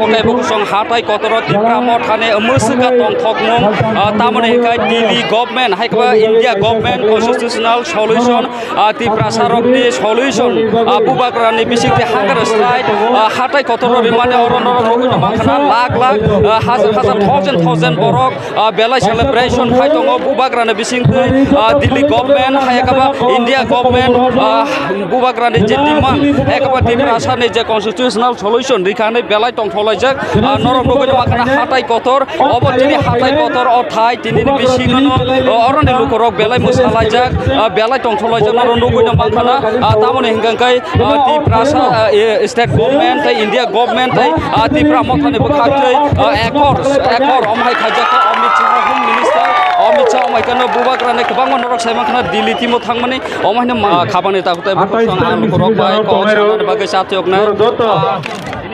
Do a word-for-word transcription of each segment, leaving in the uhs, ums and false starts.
Kotai Bukusong hatai kotoro Tipra Mothani mwswka tongthokmung, ah, tamoni hwnkhe Delhi government, hai khe India government constitutional solution, ah, Tiprasa rokni solution, ah, Bubagrani bisingtwi hunger strike, ah, hatai kotoro rimani oro norok nugwi mankha lakh lakh, ah, hajar hajar thousand thousand borok, ah, belai celebration khai tongo Bubagrani bisingtwi, ah, Delhi government, hai khe India government, ah, Bubagrani je demand, hai khe Tiprasani je constitutional solution rikha hinwi belai tongtholaijak, ah, norok nugwi mankha hatai kotor, obo tini hatai kotor, o thai tini ni bisingo no, o, oroni lukurok belai mwsalaijak, ah, belai tongtholaijak, norok nugwi mankha, ah, tamoni hwnkha khe, ah, Tiprasa, ah, e, state government tei India government tei, ah, Tipra Mothani bwkhaktwi, ah, accord, accord omhai khaijak kha Amit Shah, Home Minister Amit Shah omhai kheno Bubagrani kwbangma norok sai mankha Delhi timo thangmani, omhaino ma-, khabangni takhuk tei bukhuk song ang lukurok bai kok sanani bagwi chatiyoknai. Oro joto,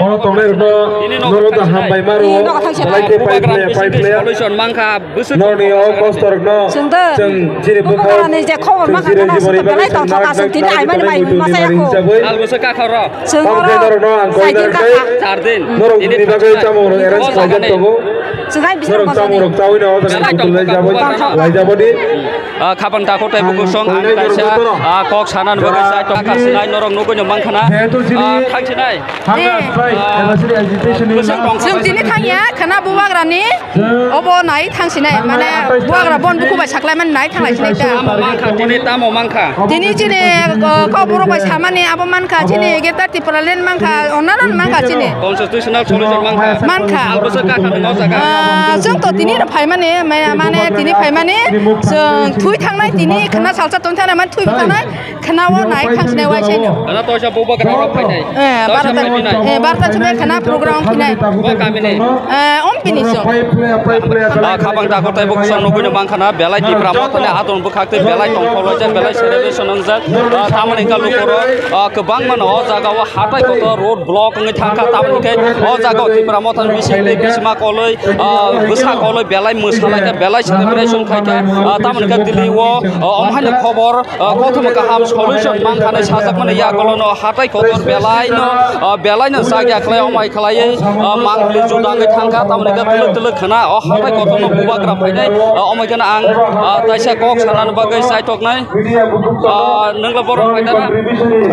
oro tongnai rokno norok hambai maro, belai khe pai phlaya, pai phlaya. Solution mankha, bwswk norokni o kosto rokno chwng chini bukhuk, chwng chini jiboni bagwi chwng narwk nai, belai tongthok aswk tini aimani mai masa yakho. Sal bwswk kakhoro. Chwng oro norokno ang koi narwk tei char din. Norok tini bagwi chamung rok arrange khlaijak tongo. Norok chamung rok chawi no o jaga tongthok lai jaboni, lai jaboni. Ah, khabang takhuk tei bukhuk song ang kaisa, ah, kok sanani bagwi chai tok kha sinai norok nugwi no mankha na. Ah, thang sinai. Chwng tini thangya khana Bubagrani obo nai thang sinai, mane Bubagra bon bukhuk bai saklai mani nai thang lai sinai ta. Tamo mankha, tini tamo mankha. Tini chini, uh, kok borok bai samani abo mankha, chini Greater Tipraland mankha, onnanon mankha chini. Constitutional solution mankha. Mankha. Sal bwswk kakhani o jaga. Ah, chwng to tini no phaimani, ma-, mane tini phaimani, chwng thui thangnai tini khana salsa tong thangnai mani thui thangnai. Khana o nai khang sinai wai saino. Ana toisa Bubagra rok phainai. Eh, toisa barta, phainai. Eh, barta chumai khana program khinai. Bo kamini. Eh, om pini song. Ah, khabang takhuk tei bukhuk song nugwi no mankha na belai Tipra Mothani adon bwkhak tei belai tongthok laijak, belai celebration wngjak. Ah, tamoni hwnkha lukurok, ah, kwbangma no o jaga o hatai kotor road block wngwi thangkha, tamoni hwnkhe o jaga o Tipra Mothani bisingtwi bisima kolwi, ah, bwsa kolwi belai mwsalaikha, belai celebration khaikha. Ah, tamoni hwnkhe Delhi o, ah, omhaino khobor. Ah, kothoma kaham solution mankha hinwi sajakmani yagulono hatai kotor belaino, ah, belaino chakya khlai omai khlaiwi, ah, mangpili juda wngwi thangkha, tamoni hwnkhe twlwk twlwk khna o hatai kotorno Bubagra phainai, ah, omai kheno ang, ah, taisa kok sanani bagwi chaitoknai. Ah, nwngla borok phaina na?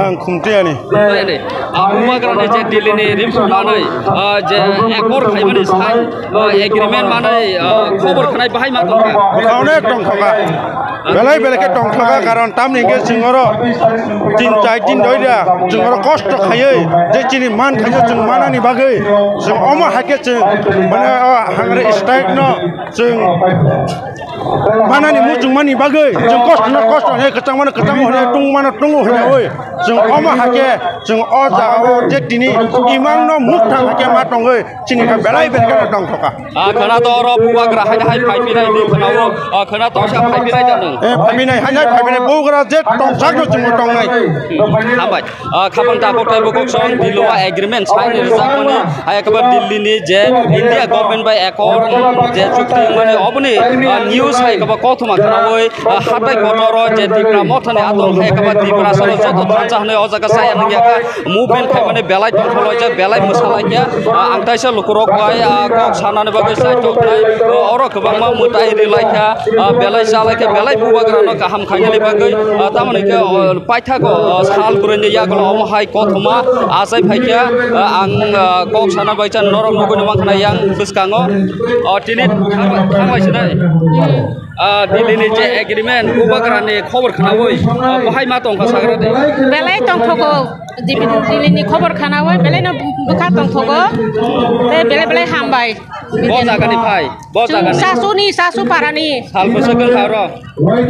Ang Khumtiyani. Khumtiyani. Ah, Bubagrani je Delhi ni report manwi, ah, je accord khaimani sign, ah, agreement manwi, ah, khobor khnai bahai ma tongkha? Bwkha onek tongkha. Belai belai khe tongthokha, karon tamni hwnkhe chwng oro tin char din doi da, chwng oro kosto khaiwi je chini man khaisa chwng manani bagwi chwng omo hai khe chwng mane o hangre strike no chwng manani muchungmani bagwi chwng kosto no kosto hwnwi kwchangmano kwchango hwnwi tungmano tungo hwnwi chwng omo hai khe chwng o jaga o je tini imang no mukthang hai khe ma tongwi chini khe belai belai khe tongthokha. Ah, khwna to oro Bubagra hai hai phai phinai di khwna o, ah, khwna to sa phai phinai da nung. Eh, phai phinai, hai hai phai phinai, Bubagra je tongsak no chwng tongnai. Hambai. Ah, khabang takhuk tei bukhuk song Delhi o agreement sign rijak mani, hai ekbar Delhi ni je India government bai accord je chukti mani oboni, ah, news hai ekbar kothoma khwnawi, ah, hatai kotor o je Tipra Mothani adon hai ekbar Tiprasa rok joto thansa hwnwi o jaga saya nang ya kha. Movement khaimani belai tongthokloijak, belai mwsalaikha. Ah, ang taisa lukurok bai, ah, kok sanani bagwi chaitoknai. Ah, oro kwbangma mwtai rilaikha, ah, belai chalaikha, belai Bubagrano kaham khainani bagwi. Ah, tamoni khe, oh, paithago, oh, sal kwrwini yagulo omo hai kothoma achai phaikha. Ah, ang, ah, kok sana bai chan norok nugwi no mankha yang bwskango. Oh, tini thangbai, thangbai sinai. Ah, Delhi ni je agreement, Bubagra ni khobor khnawi, ah, bahai ma tongkha sagra de. Belai tongthogo, Delhi ni khobor khnawi, belai no bwkha tongthogo, tei belai belai hambai. Bo jaga ni phai, bo jaga ni. Sasu ni, Sasu para ni. Sal bwswk wngkha oro?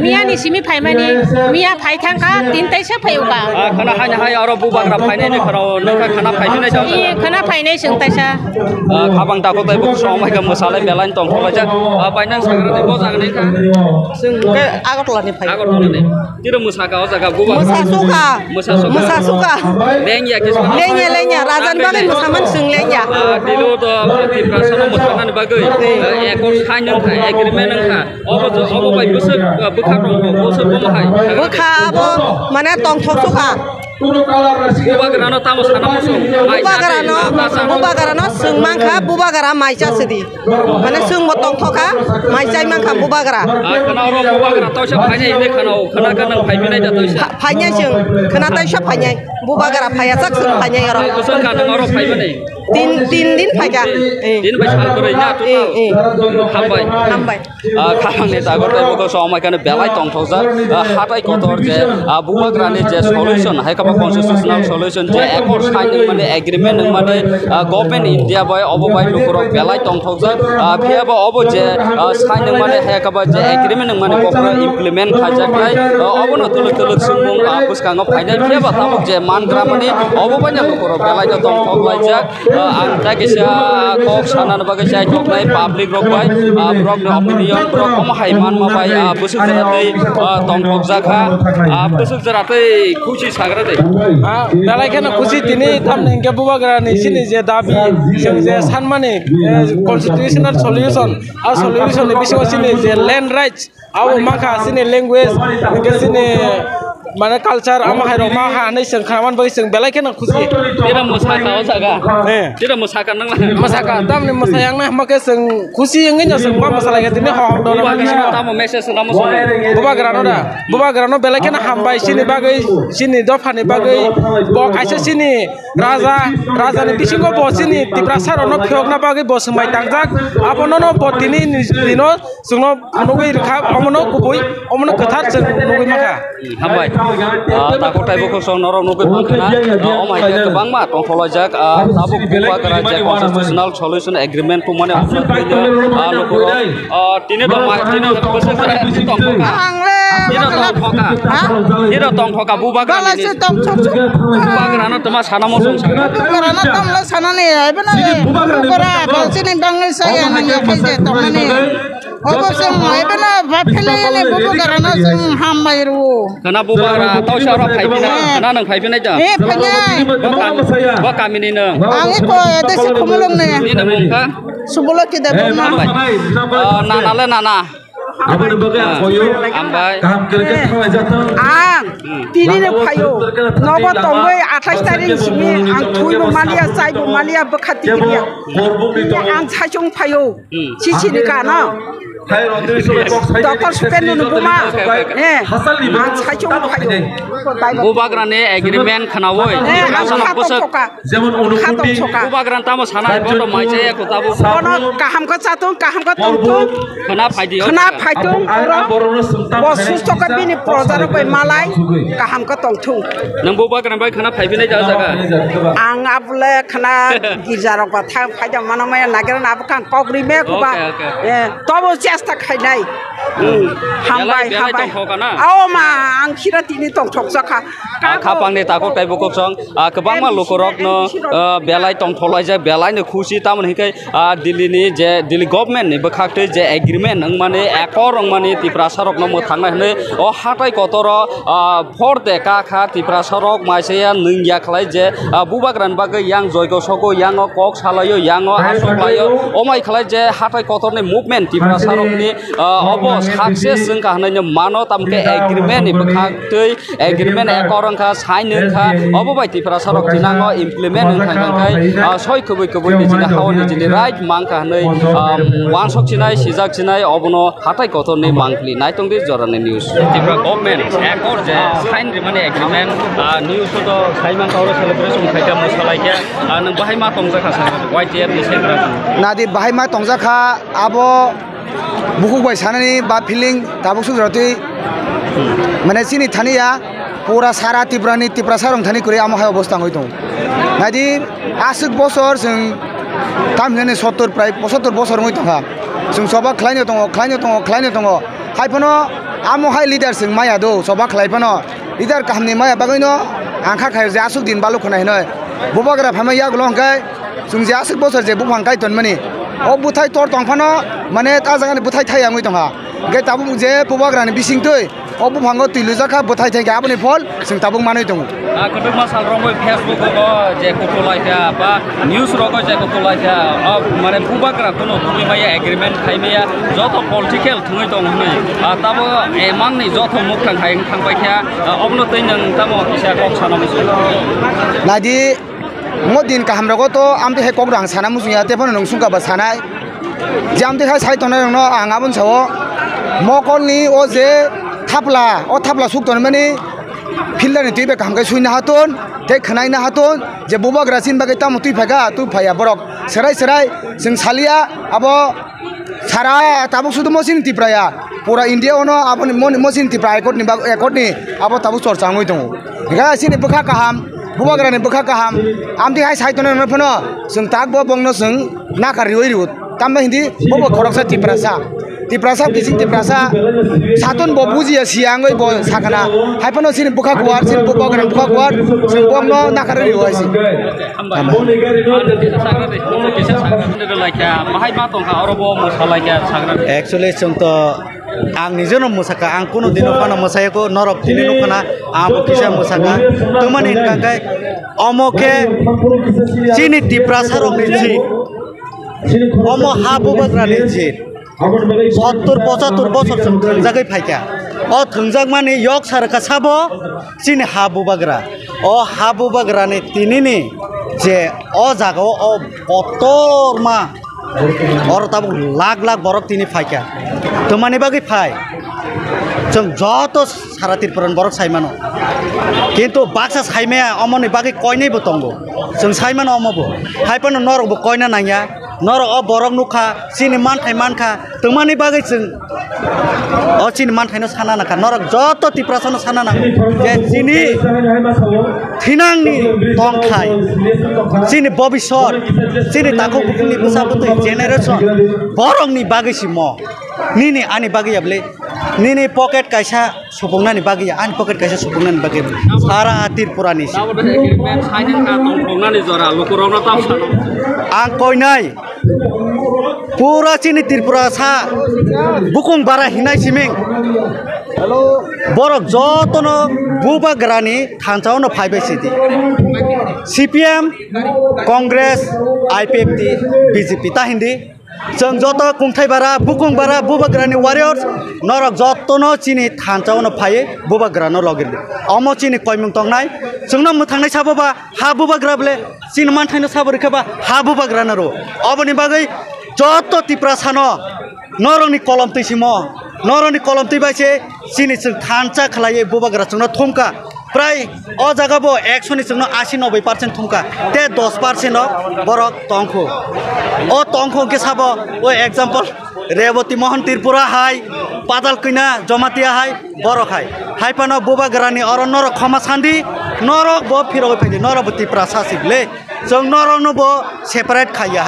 Miya ni simi phaimani, miya phai thangkha, tin taisa phai uka. Ah, khana hai hai oro Bubagra phainai ni khana, nokha khana phai nai. Ni khana phainai chwng taisa. Ah, khabang takhuk tei bukhuk song bai khe mwsalai belai tong thok laijak. Ah, bai nang sagra ni bo jaga ni kha? Chwng khe Agartala ni phai. Agartala ni. Tiro mwsaka o jaga Bubagra. Mwsa sukha. Mwsa sukha. Mwsa sukha. Lengya khe. Lengya, lengya. Rajan bagwi mwsaman chwng lengya. Ah, Delhi o to Tiprasa no mwsaknani bagwi, eh, accord sign wngkha, agreement wngkha. Obo, obo bai bwswk, ah, bwkha tong kho, bwswk omo hai. Bwkha abo mane tong thok sukha. Bubagrano tamo sana muchung? Bubagrano, bubagrano swng mankha, bubagra maisa sidi. Mane swngbo tongthokha, maisai mankha bubagra. Ah, khana oro bubagra toisa phainai hinwi khana o, khana ka nang phaiphilai da toisa? Pha-, phainai chwng, khana toisa phainai. Bubagra phaiya sak chwng phainai oro. Bwswk kha nang oro phaimani? Tin, tin din phaikha. Eh. Tin bai sal kwrwi na total? Eh, eh. Hambai. Hambai. Ah, khapangni dagor tei bokol somai kano belai tongthokjak, ah, hatai kotor je, ah, bubagrani je solution, hai khe bo constitutional solution je accord sign wngmani, agreement wngmani, ah, government India bai obo bai lukurok belai tongthokjak, ah, phiya ba obo je, ah, sign wngmani hai khe bo je agreement wngmani bokhorok implement khaijaknai, ah, obono twlwk twlwk swngmung, ah, bwskango phainai, phiya ba tabuk je man gramani obo bai no lukurok belai no tongthok laijak. Ah, ang tei kisa kok sanani bagwi chai toknai public rok bai, ah, borok ni opinion, borok omo hai manma bai, ah, bwswk jora tei, ah, tongthokjak kha, ah, bwswk jora tei khusi sagra de. Ah, belai kheno khusi tini, tamni hinkhe bubagrani chini je dabi, chwng je sanmani, eh, constitutional solution, ah, solution ni bisingo chini je land rights, abo mankha chini language, hinkhe chini mane culture, amo hai rok ma ha hinwi chwng kha man bagwi chwng belai kheno khusi. Tira mwsaka o jaga. Eh. Tira mwsaka nang la. Mwsaka, tamni mwsayang na hama khe chwng khusi wngwi no chwng ma mwsalai kha tini ho hok dona. Bubagra tamo message namo song? Bubagra no da. Bubagra no belai kheno hambai chini bagwi, chini dopha ni bagwi. Bo kaisa chini raja, raja ni bisingo bo chini Tiprasa rok no phiyokna bagwi bo swmai tangjak. Abo no no bo tini ni, tino Chwngno phunugwi rwkha, omono kubui, omono kwthar chwng nugwi mankha. Hambai. Ah, takhuk taibo khosong norok nugwi mankha na. Ah, omo hai khe kwbangma tongthokjak, ah, tabuk bubagra je constitutional solution agreement tongmani, ah, lukurok, ah, tini tongma, tini tongthokha. Ang le tini tongthokha. Ha? Tini tongthokha bubagra. Bala se tongthok. Bubagra no toma sana mo song sana. Bubagra no tamo sanani, ebe na bubagra, bo chini bangwi saya nang ya khe je tongmani. Obo chwng ebono ba philini bubagrano chwng hambai rwo. Khana bubagra tausa oro phaiphina. Eh. Khana nwng phaiphina da? Eh, phainai. Bo kam-, bo kamini nwng? Ang eko desi Khumulwng ni. Nini mung kha? Suboloki Debbarma. Hambai. Ah, nana le nana. Aboni bagwi ang koyo. Hambai. Kaham kwrwikhe thanglaijathwng. Ang tini no phaio. Nogo tongwi athais tarik simi ang thwibo maliya, chaibo maliya, bwkha tikiriya. Ang saichung phaio. Hmm. Sisini kano. Doctor Supendra no buma. Eh. Saichung phaio. Bubagrani agreement khnawi. Eh, ang kha tongthoka. Kha tongthoka. Bubagrani tamo sana bondo mai chaya ko tabo. Bono kaham ko chatung, kaham ko tongtung. Khna phaidi. Khna phaidung. Oro bo susto ka bini proja rok bai malai. Kaham ko tongthung. Nang bubagrani bai khna phaiphinai jaga jaga. Ang abole khna girja rok ba thang phaida mano maya nagera na bwkang kok ri me kuba. Okay, okay. Eh, tobo chesta khainai. Hmm. Hambai, belai, belai hambai. Tongthok kana? Ao ma, ang khira tini tongthok jakha. Ah, khapangni takhuk tei bukhuk song, ah, kwbangma lukurokno, ah, belai tongthok laijak, belai no khusi, tamoni hinkhe, ah, Delhi ni je, Delhi government ni bwkhak twi je agreement wngmani, accord wngmani Tiprasa rokno mwthangnai hwnwi o hatai kotoro, ah, phor de ka kha Tiprasa rok maisaya nwng ya khlai je, ah, bubagrani bagwi yang joigo sogo, yang o kok salaio, yang o aswk laio, omai khlai je hatai kotorni movement Tiprasa rokni, ah, obo success wngkha hwnwi no mano, tamkhe agreement ni bwkhak twi agreement accord wngkha, sign wngkha, obo bai Tiprasa rok thinango implement wngkha, hwnkhai, ah, soi kubui kubui nijini hao nijini right mankha hwnwi, ah, wansok chinai, sijak chinai, obono hatai kotorni mangpili. Naitongdi Jorani News. Tipra government accord je sign rimani agreement, ah, news o to sai mankha, oro celebration khaikha, mwsalaikha, ah, nwng bahai ma tongjakha sa Y T F ni central. Nadi bahai ma tongjakha, abo bukhuk bai sanani ba feeling tabuk suk jora twi mane chini thani ya. Pura sara Tripura ni Tiprasa rok thani kwrwi amo hai obostha wngwi tongo. Naidi aswk bosor chwng tamhinani sottor prai pochattor bosor wngwi tongkha. Chwng choba khlaino tongo, khlaino tongo, khlaino tongo. Hai phano amo hai leader chwng maya do, choba khlai phano leader kaham ni maya bagwi no ang kha khaio je aswk din balu khna hinoi. Bubagra phaima yagulo hwnkhe chwng je aswk bosor je buphang kai tonmani. O bwthai tor tong phano mane ta jaga ni bwthai thai wngwi tongkha. Hwnkhe tabuk je bubagra ni bising twi O buphango twi luijak kha, bwthai thai kha, aboni phol chwng tabuk manwi tongo. A kwbangma sal romwi Facebook rogo je kukulai kha ba news rogo je kukulai kha, o mane bubagra kuno tubui maya, agreement khai maya, joto political thwngwi tongo hwnwi. A tabo emangni joto mukthang hai wng thang pai kha, a obono twi nwng tamo kisa kok sana muchung. Naidi, mo din kaham rogo to amtwi hai kok rang sana muchung ya, tephano nwng sungka ba sanai. Je amtwi hai sai tongnai rokno ang aboni sao mokolni o je thapla, o thapla suk tonmani filter ni twi bai kaham khe suina hatun, tei khwnaina hatun, je bubagra chini bagwi tamo twi phaikha, twi phaiya borok serai serai chwng saliya, abo sara tabuk sudu mo chini Tripura ya, pura India ono aboni mo, mo chini Tripura High Court ni bag-, High Court ni abo tabuk chorcha wngwi tongo. Hingkhe chini bwkha kaham, bubagrani bwkha kaham, amtwi hai sai tongnai rokno phano chwng tak bo bongno chwng nakar riwi riwo. Tamno hindi bo bo khoroksa Tiprasa. Tiprasa, bising Tiprasa. Satun bo bujiya siya wngwi bo sakana. Hai phano chini bwkha kuwar, chini bubagrani bwkha kuwar, chwng bongno nakar riwo hai si. Actually, chwng to ang nijeno mwsakha, ang kuno dino phano mwsayakho, norok tini nukha na, ang bo kisa mwsakha. Twmani hinkha khe omo khe chini Tiprasa rokni jit, omo ha bubagrani jit. Sottur pochattur bosor chwng thwngjagwi phaikha. O thwngjakmani yok sa rwkha sabo chini ha bubagra. O ha bubagrani tinini je o jagao o kotorma oro tabuk lakh lakh borok tini phaikha. Twmani bagwi phai? Chwng joto sara Tripura ni borok sai mano. Kintu baksa sai maya, omoni bagwi koinwi bo tongo. Chwng sai mano omo bo. Hai phano norok bo koina nangya. Norok o borok nukha, chini manthai mankha. Twmani bagwi chwng o chini manthaino sana nangkha. Norok joto Tiprasano sana nango je chini thinangni tongthai, chini bobisot, chini takhuk bukhukni bwsa bwtwi generation borokni bagwi si mo. Nini ani bagwi ya bwle, nini pocket kaisa supungnani bagwi ya, ani pocket kaisa supungnani bagwi ya bwle. Sara Tripurani si. Ang koinai. Pura chini Tripura sa bukung bara hinai siming. Borok jotono bubagrani thansa ono phaibai sidi. C P M, Congress, I P F T, B J P ta hindi. Chwng joto kungthai bara, bukung bara, bubagrani warriors, norok jotono chini thansa ono phaiwi bubagrano logirdi. Omo chini koimung tongnai, chwngno mwthangnai sabo ba ha bubagra bwle. Chini manthaino sabo rwkha ba ha bubagrano rw. Oboni bagwi joto Tiprasano norokni kolom twi simo, norokni kolom twi bai se chini chwng thansa khlaiwi bubagra chwngno thumkha. Prai o jaga bo ekshoni chwngno asi noboi percent thumkha. Te dos percent o borok tongkhu. O tongkhu hwnkhe sabo o example Reboti Mohon Tripura hai, Padal Kwina Jomatia hai, borok hai. Hai phano bubagrani oro norok khoma sandi, norok bo phirogwi phaidi, norok bo Tiprasa sibli. Chwng norokno bo separate khaiya.